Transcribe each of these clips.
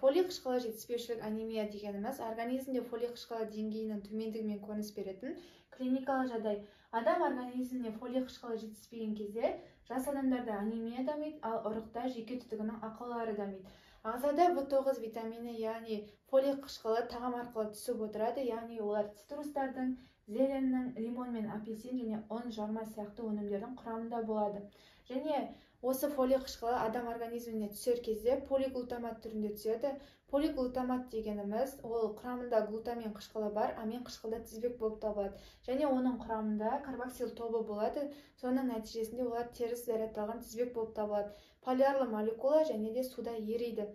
Фолий қышқылы жетіспеушілік анемия дегеніміз организмде фолий қышқылы деңгейінің төмендігімен көрініс беретін клиникалық жағдай. Адам организміне фолий қышқылы жетіспеген кезде жас адамдарда анемия дамиды, ал ұрықта жүйке түтігінің ақаулары дамиды. Ағзада В9 витамині, яғни фолий қышқылы тағам арқылы түсіп отырады, яғни олар цитрустардың, зеленнің, лимон мен апельсин және ұн, жарма сияқты өнімдердің құрамында болады. Және осы фолий қышқылы адам организміне түсер кезде полиглутамат түрінде түседі. Полиглутамат дегеніміз ол құрамында глутамин қышқылы бар амин қышқылды тізбек болып табылады. Және оның құрамында карбоксил тобы болады. Соның нәтижесінде олар теріс зарядталған тізбек болып табылады. Полярлы молекула және де суда ериді.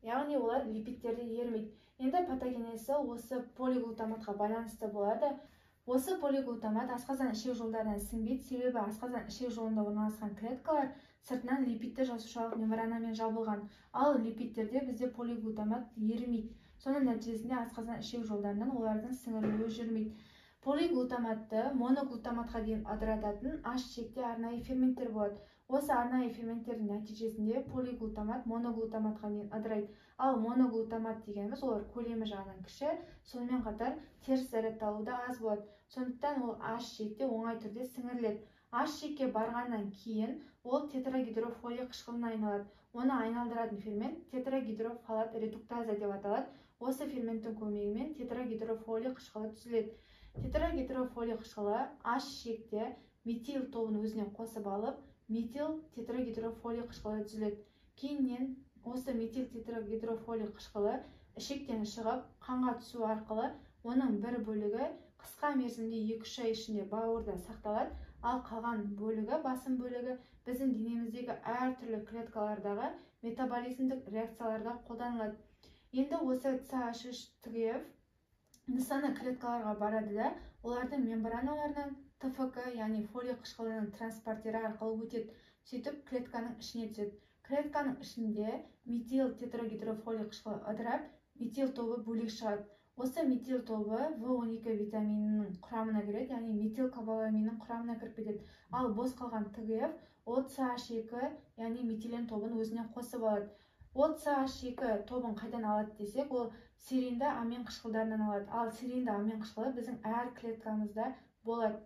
Яғни олар липидтерде ерімейді. Енді патогенезі осы полиглутаматқа байланысты болады. Осы полиглутамат асқазан ішек жолдарынан сіңбейді, себебі асқазан ішек жолында орналасқан клеткалар сыртынан липидті жасушалық мембранамен жабылған. Ал липидтерде бізде полиглутамат ерімейді. Соның нәтижесінде асқазан ішек жолдарынан олардың сіңірілуі жүрмейді. Полиглутаматты моноглутаматқа дейін ыдырататын аш ішекте арнайы ферменттер болады. Осы арнайы ферменттердің нәтижесінде полиглутамат моноглутаматқа дейін ыдырайды. Ал моноглутамат дегеніміз олар көлемі жағынан кіші, сонымен қатар теріс зарядталуы да аз болады. Сондықтан ол аш ішекте оңай түрде сіңіріледі. Аш ішекке барғаннан кейін ол тетрагидрофолий қышқылына айналады. Оны айналдыратын фермент тетрагидрофолат редуктаза деп аталады. Осы ферменттің көмегімен тетрагидрофолий қышқылы түзіледі. Тетрагидрофолий қышқылы аш ішекте метил тобын өзіне қосып алып, метил тетрагидрофолий қышқылы түзіледі. Кейіннен осы метил тетрагидрофолий қышқылы ішектен шығып, қанға түсу арқылы оның бір бөлігі қысқа мерзімде 2-3 ай ішінде бауырда сақталады, ал қалған бөлігі, басым бөлігі біздің денеміздегі әртүрлі клеткалардағы метаболизмдік реакцияларда қолданылады. Енді осы CH3TGF нысаны клеткаларға барады да, олардың мембраналарынан ТФК, яғни фолий қышқылының транспортері арқылы өтеді. Сөйтіп клетканың ішіне түседі. Клетканың ішінде метил тетрагидрофолий қышқылы ыдырап, метил тобы бөлек шығады. Осы метил тобы В12 витаминінің құрамына кіреді, яғни метилкобаламиннің құрамына кіріп кетеді. Ал бос қалған ТГФ ол CH2, яғни метилен тобын өзіне қосып алады. Ол CH2 тобын қайдан алады десек, ол серинді амин қышқылдарынан алады. Ал серинді амин қышқылы біздің әр клеткамызда болады.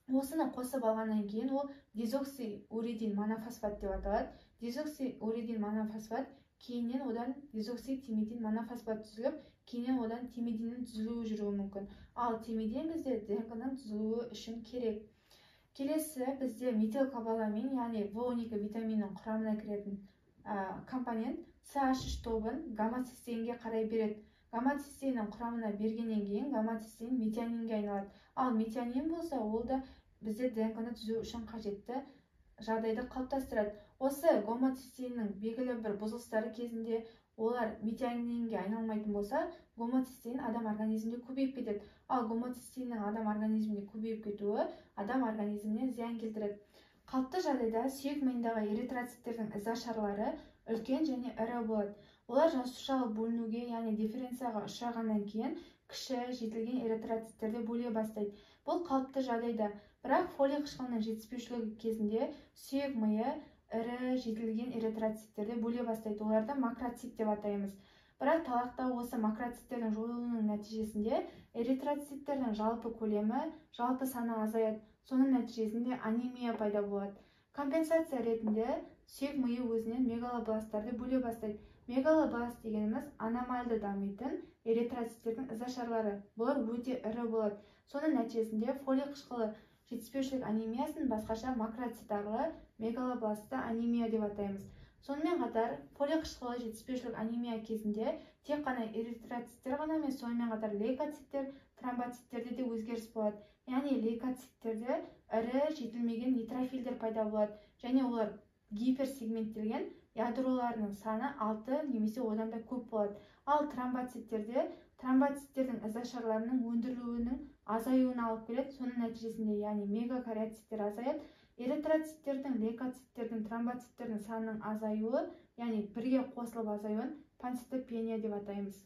Осыны қосып алғаннан кейін ол дезоксиуридин монофосфат деп аталады. Дезоксиуридин монофосфат кейіннен одан дезокситимидин монофосфат түзіліп, кейіннен одан тимидиннің түзілуі жүруі мүмкін. Ал тимидин бізде ДНК-ның түзілуі үшін керек. Келесі бізде метилкобаламин, яғни В12 витаминінің құрамына кіретін компонент CH3 тобын гомоцистеинге қарай береді. Гомоцистеиннің құрамына бергеннен кейін гомоцистеин метионинге айналады. Ал метионин болса, ол да бізде ДНК-ны түзу үшін қажетті жағдайды қалыптастырады. Осы гомоцистеиннің белгілі бір бұзылыстары кезінде олар метионинге айналмайтын болса, гомоцистеин адам организмінде көбейіп кетеді. Ал гомоцистеиннің адам организмінде көбейіп кетуі адам организміне зиян келтіреді. Қалыпты жағдайда сүйек миындағы эритроциттердің ізашарлары үлкен және ірі болады. Олар жасушалық бөлінуге, яғни дифференцияға ұшырағаннан кейін кіші жетілген эритроциттерді бөле бастайды. Бұл қалыпты жағдайда. Бірақ фолий қышқылының жетіспеушілігі кезінде сүйек миы ірі жетілген эритроциттерді бөле бастайды. Оларды макроцит деп атаймыз. Бірақ талақта осы макроциттердің жойылуының нәтижесінде эритроциттердің жалпы көлемі, жалпы саны азаяды. Соның нәтижесінде анемия пайда болады. Компенсация ретінде сүйек миы өзінен мегалобласттарды бөле бастайды. Мегалобласт дегеніміз аномальды дамитын эритроциттердің ізашарлары. Бұлар өте ірі болады. Соның нәтижесінде фолий қышқылы жетіспеушілік анемиясын басқаша макроцитарлы мегалобластты анемия деп атаймыз. Сонымен қатар фолий қышқылы жетіспеушілік анемия кезінде тек қана эритроциттер ғана емес, сонымен қатар лейкоциттер, тромбоциттерде де өзгеріс болады. Яғни лейкоциттерде ірі жетілмеген нейтрофилдер пайда болады және олар гиперсегменттелген, ядроларының саны 6 немесе одан да көп болады. Ал тромбоциттерде тромбоциттердің ізашарларының өндірілуінің азаюына алып келеді. Соның нәтижесінде, яғни мегакариоциттер азаяды. Эритроциттердің, лейкоциттердің, тромбоциттердің санының азаюы, яғни бірге қосылып азаюын панцитопения деп атаймыз.